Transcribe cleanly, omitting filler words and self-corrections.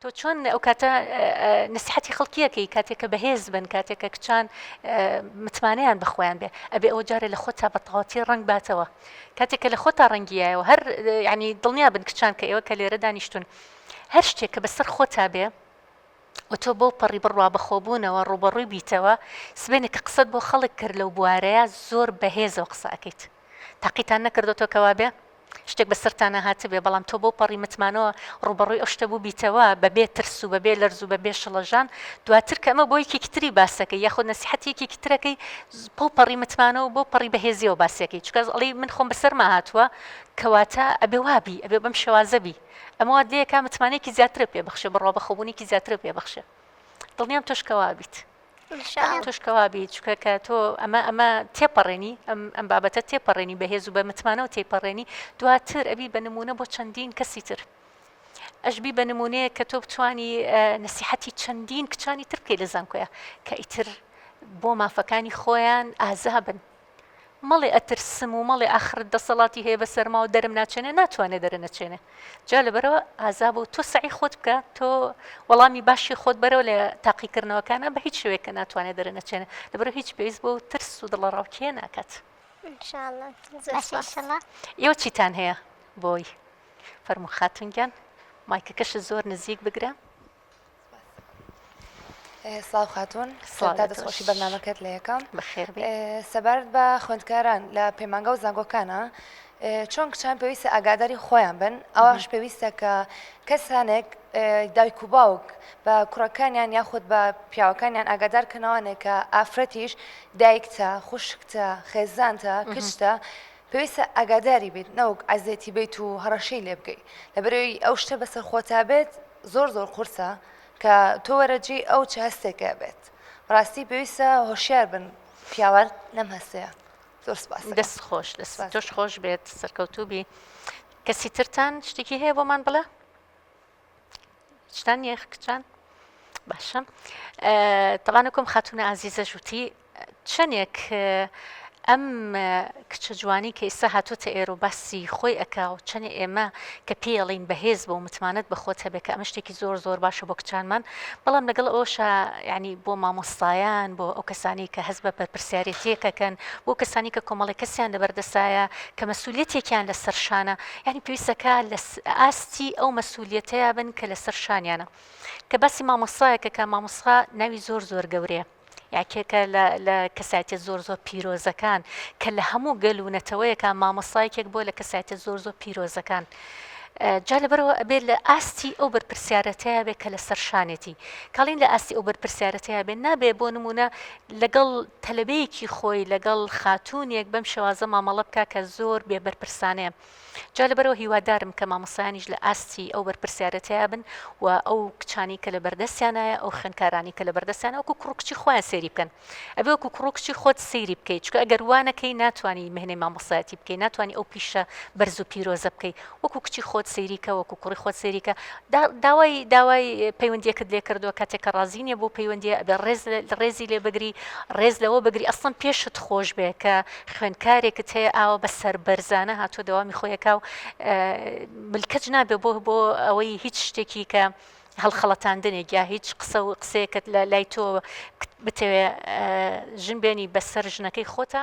تۆ چۆن ئەو کاتە نەسیحەتی خەڵکی ئەکەی کاتێک کە بەهێز بن کاتێک کە کچان متمانەیان بە خۆیان بێ ئەبێ ئەوە جارێ لە خۆتا بە تەواوەتی ڕەنگ باتەوە کاتێک کە لە خۆتا ڕەنگیایەوە هەر یعنی دڵنیا بن کچان کە ئێوە کە لێرە دانیشتون هەر شتێک کە بەسەر خۆتا بێ و تۆ بەو پەڕی بڕوا بەخۆبوونەوە ڕووبەڕووی بیتەوە سبێنێ کە قسەت بۆ خەڵک کرد لەو بوارەیە زۆر بەهێزەوە قسە ئەکەیت تاقیتان نەکردۆتەوە کە وابێ؟ شتێک بەسەرتانا هاتبێ بەڵام تۆ بەو پەڕی متمانەوە ڕووبەڕووی ئەو شتە بووبیتەوە بەبێ ترس و بەبێ لەرز و بەبێ شڵەژان دواتر کە ئەمە بۆ یەکێکی تری باسەکەی یاخود نەسیحەتی یەکێکی ترەکەی بەو پەڕی متمانەوە بەو پەڕی بەهێزیەوە باسیەکەی چونکە ئەڵێی من خۆم بەسەرما هاتووە کەواتە ئەبێ وابی ئەبێ بەم شێوازە بی ئەمە وات لێکا متمانەیەکی زیاترت پێ بەخشێ بڕوا بەخۆبوونێکی زیاترت پێ بەخشێ دڵنیام تۆش کە وابیت. تۆش کەوا بیت چونکە کە تۆ ئەمە ئەمە تێپەڕێنی ئەم ئەم بابەتە تێپەڕێنی بەهێز و بە متمانەوە تێیپەڕێنی دواتر ئەبی بە نمونە بۆ چەندین کەسی تر ئەشبی بە نمونەیە کە تۆ بتانی نەسیحەتی چەندین کچانی تر بکەیت لە زانکۆیە کە ئیتر بۆ مافەکانی خۆیان ئازابن مەڵێ ئەترسم و مەڵێ ئاخر دەسەڵاتی هەیە بەسەرما و دەرم ناچێنێ ناتوانێ دەرنەچێنێ جا لەبەرەوە ئازا بۆ تۆ سەعی خۆت بکە تۆ وەڵامی باشی خۆت بەرەوە لە تاقیکردنەوەکانە بە هیچ شێوەیەک کە ناتوانێت دەرنەچێنێ لەبەرەوە هیچ پێویست بۆ ترس و دڵەڕاوکێ ناکات. ان شاء اللە زۆر باشە سوپاس. ان شاء اللە. ئێوە چیتان هەیە بۆی؟ فەرموو خاتوون گیان مایکەکەشت زۆر نزیک بگرە. سڵاو خاتوون سەرەتا دەستخۆشی بەرنامەکەت لە یەکەم بەخێربێی. سەبارەت بە خوێندکاران لە پەیمانگا و زانکۆکانە چۆن کچان پێویستە ئاگاداری خۆیان بن ئەوەش پێویستە کە کەسانێک دایک و باوک بە کوڕەکانیان یاخود بە پیاوەکانیان ئاگادار کەنەوانێک کە ئافرەتیش دایکتە خوشکتە خێزانتە کچتە پێویستە ئاگاداری بیت نەوەک عەزێتی بیت و هەڕەشەی لێ بکەیت لەبەرئەوەی ئەو شتە بەسەر خۆتا بێت زۆر زۆر قورسە کە تۆ وەرە جێی ئەو چ هەستێکە بێت بەڕاستی پێویستە هۆشیار بن پیاوان لەم هەستەیە زۆر سپاس دەست خۆش دەست تۆش خۆش بێت سەرکەوتوو بی کەسی ترتان شتێکی هەیە بۆمان بڵێ شتان نییە کچان باشە تەوانەکەم خاتونە ئازیزە ژووتی چەنێک ئەم کچە جوانی کە ئیستا هاتۆتە ئێرە و باسی خۆی ئەکا و چەنێ ئێمە کە پێی ئەڵێین بەهێز بە و متمانەت بە خۆت هەبێ کە ئەمە شتێکی زۆر زۆر باشە بۆ کچانمان بەڵام لەگەڵ ئەوەشا یعنی بۆ مامۆستایان بۆ ئەو کەسانی کە هەست بە بەرپرسیارێتیەک ئەکەن بۆ کەسانی کە کۆمەڵێک کەسیان لەبەردەسایە کە مەسولیەتێکیان لەسەر شانە یعنی پێویستەکە لە ئاستی ئەو مەسولیەتەیا بن کە لەسەر شانیانە کە باسی مامۆستایەکە کە مامۆستا ناوی زۆر زۆر گەورەیە یەکێکە لە لە کەسایەتیە زۆر زۆر پیرۆزەکان کە لە هەموو گەل و نەتەوەیەکا مامۆستا یەکێک بووە لە کەسایەتیە زۆر زۆر پیرۆزەکان جا لەبەرەوە ئەبێت لە ئاستی ئەو بەرپرسیارەتەیە بێ کە لەسەر شانێتی کاڵین لە ئاستی ئەو بەرپرسیارەتەیە بێ نابێ بۆ نمونە لەگەڵ تەلەبەیەکی خۆی لەگەڵ خاتونێک بەم شێوازە مامەڵە بکە کە زۆر بێ بەرپرسانەیە جا لەبەرئەوە هیوادارم کە مامۆستایانیش لە ئاستی ئەو بەرپرسیارەتەیا بن و ئەو کچانەی کە لەبەردەستیانایە ئەو خوێندکارانەی کە لەبەردەستیانە وەکو کوڕ و کچی خۆیان سەیری بکەن ئەبێ وەکو کوڕ و کچی خۆت سەیری بکەیت چونکە ئەگەر وا نەکەی ناتوانی مهنەی مامۆستایەتی بکەی ناتوانی ئەو پیشە بەرز و پیرۆزە بکەی وەکو کچی خۆت سەیری کە وەکو کوڕی خۆت سەیری کە داوای داوای پەیوەندیەکت لێ کردووە کاتێک کە ڕازی نییە بۆ پەیوەندیە ئەبێ ڕێز ڕێزی لێ بگری ڕێز لەوە بگری ئەسڵەن پێشت خۆش بێ کە خوێندکارێکت هەیە ئاوا بە سەربەرزانە هاتووە دەوامی خۆی ئەکا و ملکەچ نابێ بۆ بۆ ئەوەی هیچ شتێکی کە هەڵخەڵەتاندنێک یا هیچ قسە و قسەیەکت لە لای تۆ بتەوێ ژن بێنی بەسەر ژنەکەی خۆتە.